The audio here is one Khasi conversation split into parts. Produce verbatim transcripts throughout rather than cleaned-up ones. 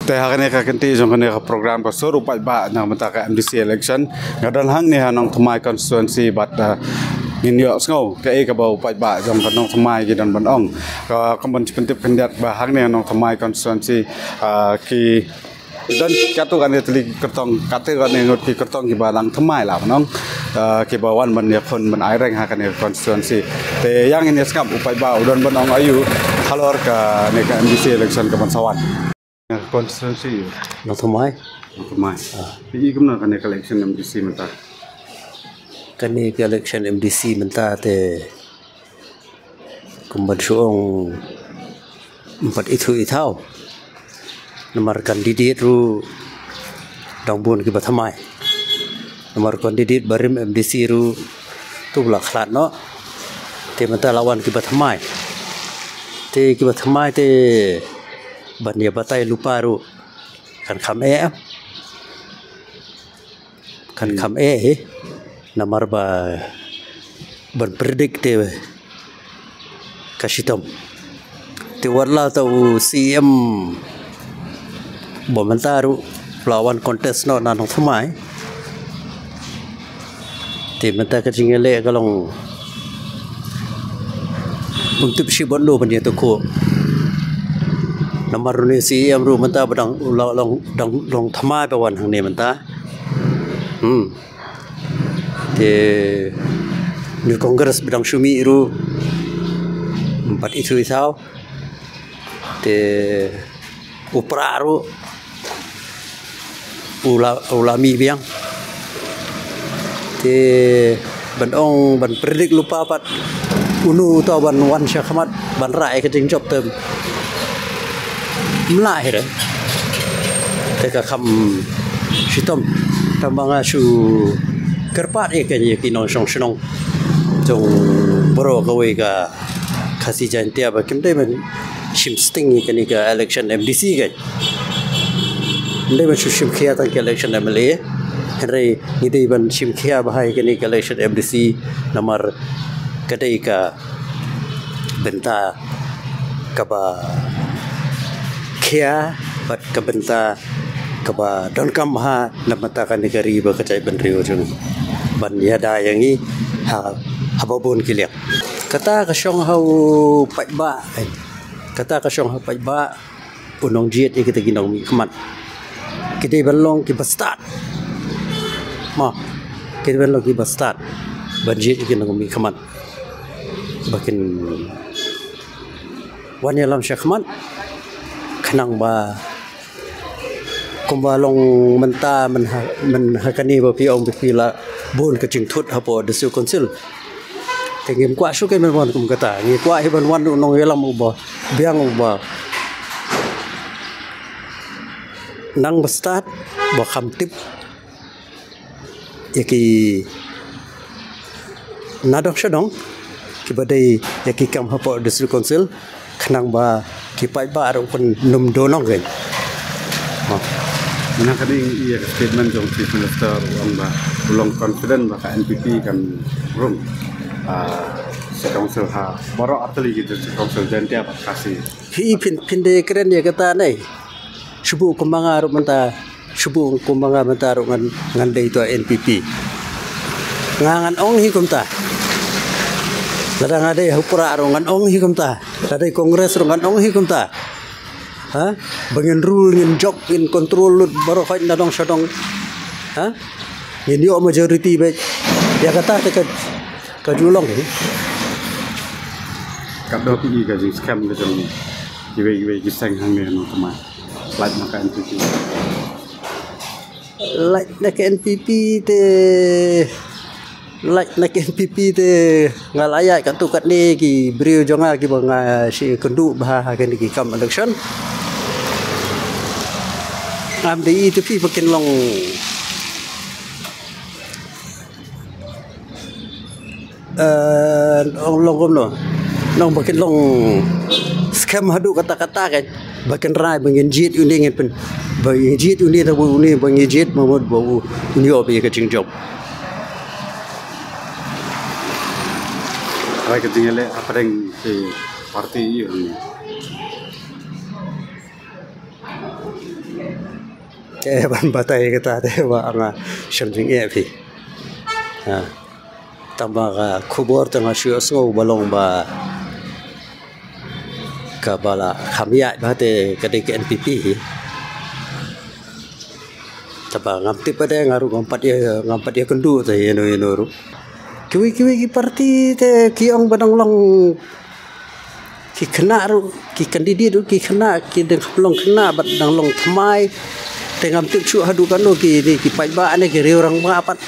Te ha kane ka kynti jong kane ka program ka sur u paidbah na ka bynta ka M D C election. Nga don hangne ha Nongthymmai constituency bad, ah, ngin ïohsngew kaei kaba u paidbah jong ka Nongthymmai ki don ban ong. Ka, ka ban pyntip khyndiat ba hangne ha Nongthymmai constituency, ah, ki don katto katne tylli ki kyrtong, katto katne ngut ki kyrtong kiba dang thymmai lah ban ong, ah, kiba wan ban ïakhun ban aireng ha kane ka constituency. Te ïa ngin ïa sngap u paidbah u don ban ong aïu halor kane ka M D C election kaban sa wan. Constituency ïa u? Nongthymmai. Nongthymmai. Ah. Te i kumno kane ka election M D C mynta? Kane ka election M D C mynta te kumban shu ong ym pat ithuh ithaw. Namar candidate ruh dang bun kiba thymmai. Namar candidate barim M D C ruh tu ba la khlad noh. Te mynta la wan kiba thymmai. Te kiba thymmai te ban ïa batai lypa ruh kan kham eh. Kan kham eh, eh. Namar ba ban predict te ka shitom. Te wat la ta u C M ba mynta ruh la wan contest noh na Nongthymmai. Te mynta ka jingïaleh ka long ym tip shi bad no ban ïathuh. Namar une C M ruh mynta ba dang long, dang long thymmai ba wan hangne mynta. Hmm. Te une Congress ba dang shu mih ruh ym pat ithuh ithaw. Te u Prah ruh u la, u la mih biang. Te ban ong ban predict lypa pat uno uta ban wan sha khmat ban rah ïa ka jingjop te ym lah hi re. Te ka kham shitom. Tang ba nga shu kyrpad ïa ka, ïa ki nongshong shnong jong baroh kawei ka Khasi Jaintia ba kim dei ban shim sting ïa kane ka election M D C ka. Ym dei ban shu shim khia tang ka election M L A. Hynrei ngi dei ban shim khia bha ïa kane ka election M D C namar ka dei ka bynta kaba khia bad ka bynta kaba donkam bha na bynta kane ka ri bad ka jaitbynriew jong ngi ban ïada ïa ngi ha, haba bun ki liang. Kata ka shong ha u paidbah, eh. Kata ka shong ha u paidbah u nongjied ïa kita ki nongmihkhmat. Ki dei ban long kiba stad. Ma, ki dei ban long kiba stad ban jied ïa ki nongmihkhmat ba kin wan ïalam shakhmat khnang ba kumba long mynta myn ha, myn ha kane ba phi ong ba phi la bun ka jingthut hapoh District Council. Te ngim kwah shuh kein ban wan kum kata. Ngi kwah hi ban wan u nongïalam uba biang, uba nang ba stad, ba kham tip ïa ki nadong shadong kiba dei ïa ki kam hapoh District Council khnang ba ki paidbah ruh kin ym don nongkeiñ. Na ka dei ïa ka statement jong Chief Minister u ong ba u long confident ba ka N P P kan rung, ah, District Council ha baroh artylli ki District Council Jaintia bad Khasi. Phi phin, phin dei kren ïa kata ne. Shu buh kumba nga ruh mynta, shu buh kumba nga mynta ruh ngan, ngan dei uta N P P. Nga ngan ong hi kumta. Lada nga dei ha u Prah ruh ngan ong hi kumta. Lada dei Congress ruh ngan ong hi kumta. Ha? Ba ngin rule, ngin jop, ngin control lut baroh khoit nadong shadong. Ha? Ngin ïoh majority beit. Ïa kata te ka, ka ju long hi. Katno phi i ka jingskhem ka jong kiwei kiwei ki seng hangne ha Nongthymmai lait na ka N P P? Lait na ka N P P te, lait na ka N P P te nga la ïaid katto katne ki briew jong nga kiba nga shu ïakynduh bha ha kine ki kam election. Ngam dei i te phi ba kin long, eh, long, long kumno. Nang ba kin long skhem haduh katta katta kan. Ba kin rai ba ngin jied une, ngin pyn, ba ngin jied une, da une ba ngin jied, ba mut ba u, un ïoh ba ïa ka jingjop. Rai ka jingïaleh hapdeng ki party ïa une. Te ban batai kata te ba nga shem jingeh phi. Ha. Tang ba ka khubor te nga shu sngew ba long ba kaba la kham ïaid ba te ka dei ka N P P hi. Te ba ngam tip ba te nga ruh ngam pat ïa, ngam pat ïakynduh te ïano ïano ruh. Kiwei kiwei ki party te ki ong ba dang long ki khynnah ruh, ki candidate ruh ki khynnah, ki dang long khynnah bad dang long thymmai. Te ngam tip shuh haduh katno ki, ki paidbah ne ki riew rangbah pat.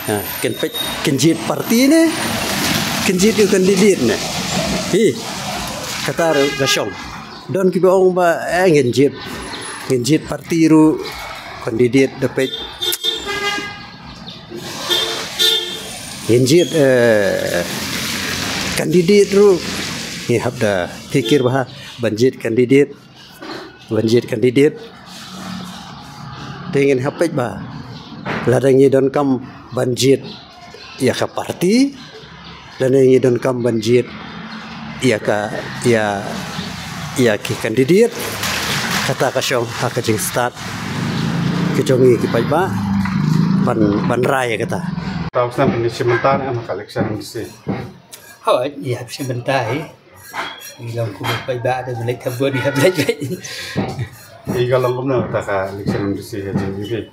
Ha, kin peit, kin jied party ne, kin jied ïa u candidate ne. Hi, kata ruh ka shong. Don kiba ong ba, eh, ngin jied, ngin jied party ruh, candidate da peit. Ngin jied, eh, candidate ruh. Ngi hap da pyrkhat bha ban jied candidate. Ban jied candidate. Te ngin hap peit bha. Lada ngi donkam ban jied ïa ka party, lane ngi donkam ban jied ïa ka, ïa, ïa ki candidate. Kata ka shong ha ka jingstad ka jong ngi ki paidbah ban, ban rai ïa kata. Tau snam ni shim bynta ne em ha ka election M D C? Hooid, ïa shim bynta hi. Ngi long kum u paidbah da leit thap vote, ïa leit leit. Ïa ka long kumno ta ka election M D C ha jong ngi?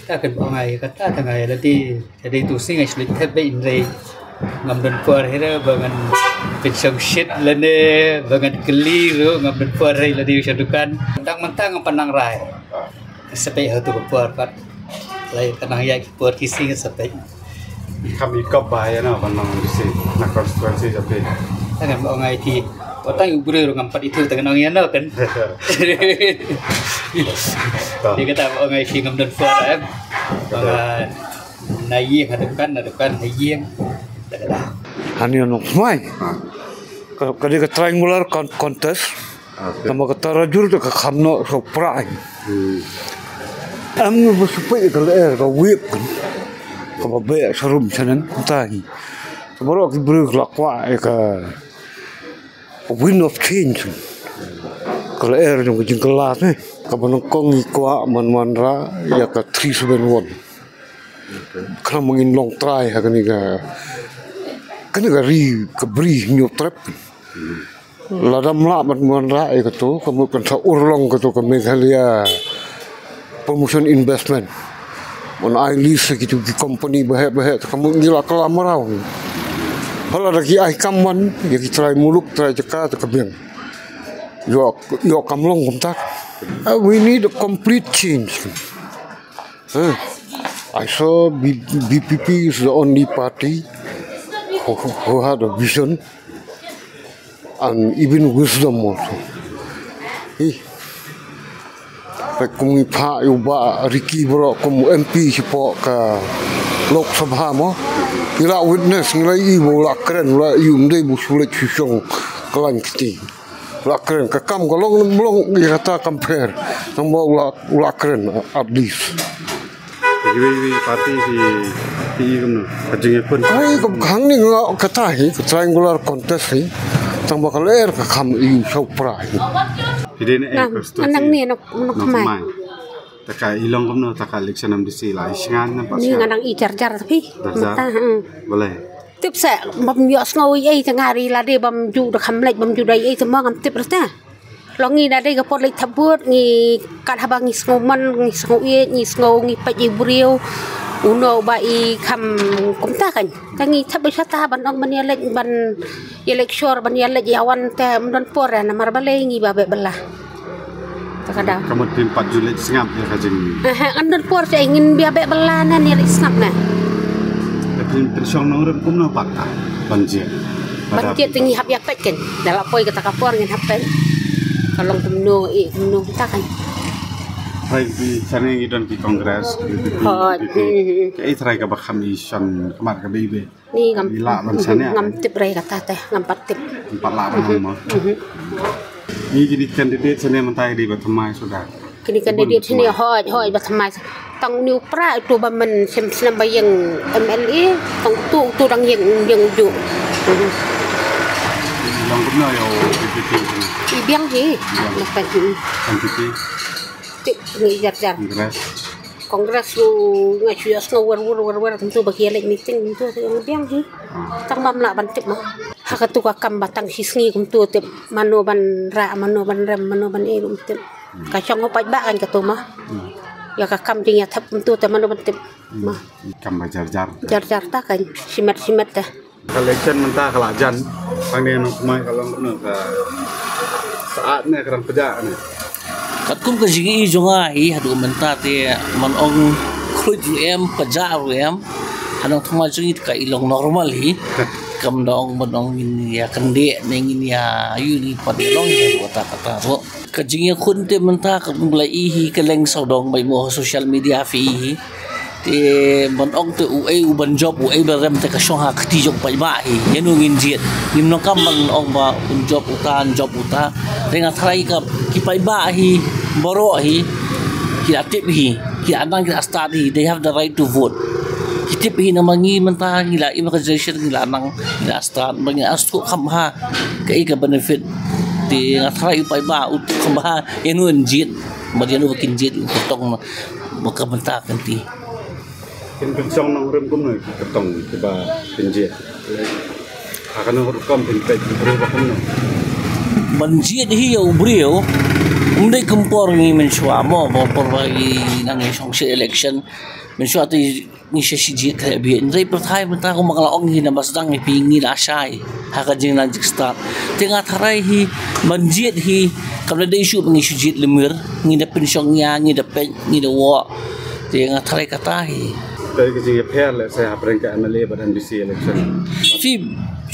Ta kan ba ngai kata ta ngai lade, lade tu sing ai slit thep be in rei. Ngam don por hera ba ngan pynshong shit lane ba ngan kli ruh, ngam don por rei lade sha dukan. Tang mentang ngam pynang rai. Ka sepek ha tu ka por pat. Lai ka nang ïa ki por ki sing ka sepek. Kam i kop ba ïa no ban long D C na constituency Japi. Tangan ba ong ai ti. Watang u briew ruh ngam pat itu tangan ong ïa no kan. Dia kata ba ong ai ti ngam don suara em. Ba na ïing ha dukan, na dukan ha ïing. Kata kata. Hani no mai. Ka, ka dia ka triangular con-, contest. Tama ka tara jur ka kham noh sa prai. Am ngi ba supai ka lyer ka wip kan. Ka ba be sarum sanan tai. Ka baroh ki briew la kwah ïa ka wind of change. Ka lyer jong ka jingkylla te. Ka ba nyngkong ngi kwah ban wanrah ïa ka three seven one. Khnang ba ngin long trai ha kane ka, kane ka ri ka bri Hynñiewtrep. Lada ym lah ban wanrah ïa kato, ka mut kan sa urlong kato ka Meghalaya Promotion Investment. Ban ai lease ki, ki company baheh baheh, ka mut ngi la kylla mraw. Hala da ki ai kam ban ïa ki trai muluk, trai jaka, te ka biang. Ïoh, ïoh kam long kumta. Uh, we need a complete change. Huh? I saw B-, B P P is the only party who, who had a vision and even wisdom also. Hi. Peit kum ngi phah ïa u Bah Ricky baroh kum M P shapoh ka Lok Sabha mo. Ngi la witness, ngi la ïohi ba u la kren, u la ïohi ym dei ba u shu leit shu shong khlaiñ kti. U la kren, ka kam ka long ne ym long ïa kata kam pher. Tang ba u la, u la kren at least. Iwei iwei party phi, phi i kumno? Ka jingïakhun. Ai, ka hangne nga kata hi, ka triangular contest hi. Tang ba ka lyer ka kham i sha u pra hi. Phi dei na ei constituency? Nga nang ne nok, nok mai. Nok mai. Ta ka i long kumno, ta ka election M D C la i shngan na ba. Ni nga nang i jar jar phi. Jar jar. Mata, hmm. Balei? Tip sa bam ïoh sngew ei ei, te nga ri lade bam ju da kham leit bam ju da ei ei, te ma ngam tip rta. Long ngi da dei ka por leit thap vote, ngi kat haba ngi sngew man, ngi sngew ïeit, ngi sngew ngi peit i briew. Uno ba i kham kumta kan. Ka ngi thap ba shata ban ong ban ïa leit ban ïa leit shor ban ïa leit ïa wan te ym don por ïa namar balei ngi ba beh bela. Ta ka daw. Ka mut phim pat ju leit sngap ïa ka jing. Aha, ym don por te ngin ba beh bela na ïa leit sngap na. Te phim pynshong nongrim kumno pat ta ban jia. Ban jia te ngi hap ïa peit kan. Da la poi kata ka por ngin hap peit. Ka long kumno, i kumno kita kan. Trai bi shane ngi don ki Congress, ki B P P, hooid. Ki B P P. Hmm, hmm, hmm. Ka i trai ka ba kham i shon khmat ka ba i be. Ni ngam, i lah ban shane. Ngam tip re kata te, ngam pat tip. Ngam pat lah ban ong mo. Hmm, hmm. Ni kini candidate shane mynta i dei ba thymmai suda. Kini candidate shane hooid, hooid ba thymmai. Tang uni u pra itu ba men shem snem ba ïeng M L A, tang tu, tu dang ïeng, ïeng ju. Long kumno ïa u B P P? I Biang hi. Biang. Biang hi. N P P. Tip ngi jar jar. Congress. Congress ruh nga shu ïohsngew wer wer wer wer kumtu ba ki ïaleit meeting kumtu te nga biang hi. Ah. Tang bym lah ban tip mo. Ha katu ka kam ba tang shisngi kumtu tip mano ban rah, mano ban rem, mano ban ïeh ruh tip. Hmm. Ka shong ho paidbah kan katu mo. Hmm. Ïa ka kam jingïathep kumtu te mano ban tip. Hmm. Mo. Kam ba jar jar. Jar jar ta kan. Shimet shimet te. Ka election mynta ka la jan. Hangne Nongthymmai ka long kumno ka sah ne ka dang pjah ne. Katkum ka jingïohi jong nga hi haduh mynta te man ong khruit ruh em, pjah ruh em. Ha Nongthymmai jong ngi ka i long normal hi. Kam da ong ban ong ngin ïa kyndit ne ngin ïa ïohi pat ïa long hi haduh kata kata ruh. Ka jingïakhun te mynta ka kum la i hi ka leng sawdong bai mo ha social media phi i hi. Te ban ong te uei u ban jop uei ban rem te ka shong ha kti jong paidbah hi. Ïa no ngin jied. Ngim nang kam ban ong ba un jop uta un jop uta. Te nga tharai ka ki paidbah hi baroh hi. Ki la tip hi. Ki la nang ki la start hi. They have the right to vote. Ki tip hi namar ngi mynta ngi la im ka generation ngi la nang ngi la start ba ngi la suk kham ha. Kaei ka benefit. Te nga tharai u paidbah u tip kham ha ïa no un jied. Ba ïa no ba kin jied u kyrtong ba ka mynta kan ti. Kin pynshong nongrim kumno ki kyrtong kiba kin jied. Ha kano rukom kin peit ki briew ba kumno. Ban jied hi ïa u briew. Um dei kum por ngi mynshuwa mo ba por ba ngi nang ïa shong shi election. Mynshuwa te ngi sha shi jied ka bieit. Hynrei pyrthai mynta kumba nga la ong hi na ba sdang hi phi ngi la shai ha ka jingnang jingstad. Te nga tharai hi ban jied hi kam da dei shuh ba ngi shu jied lemir, ngi da pynshong ïa, ngi da peit, ngi da woh. Te nga tharai kata hi. Kaei ka jingïapher lehse hapdeng ka M L A bad M D C election. Phi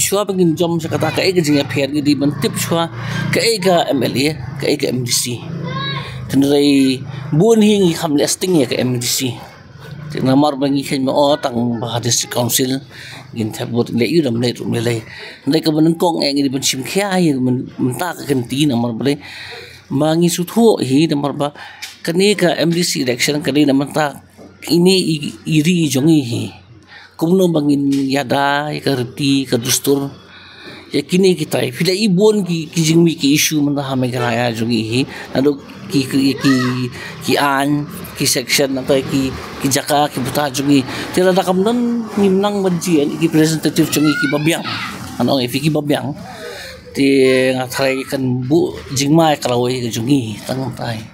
shuwa ba ngin jom sha kata kaei ka jingïapher ngi dei ban tip shuwa kaei ka M L A, kaei ka M D C. Hynrei bun hi ngi kham leh sting ïa ka M D C. Te namar ba ngi kheiñ ma o tang ba ha District Council ngin thep vote leh ïu dam leh rum leh leh. Hynrei kaba nyngkong eh ngi dei ban shim khia hi mynta ka kynti namar ba leh ba ngi sngewthuh hi namar ba kane ka M D C election ka dei na mynta ine i, i ri jong ngi hi. Kumno ba ngin ïada ïa ka riti ka dustur. Ïa kine kitai phi la i bun ki, ki jingmih ki issue mynta ha Meghalaya jong ngi hi. Naduh ki, ki, ki, ki aiñ, ki section, nangta ki, ki jaka, ki bynta jong ngi. Te lada kam don ngim nang ban jied ki representative jong ngi kiba biang. Ngan ong ïa phi kiba biang. Te nga tharai kan buh jingma ïa ka lawei ka jong ngi tang tai.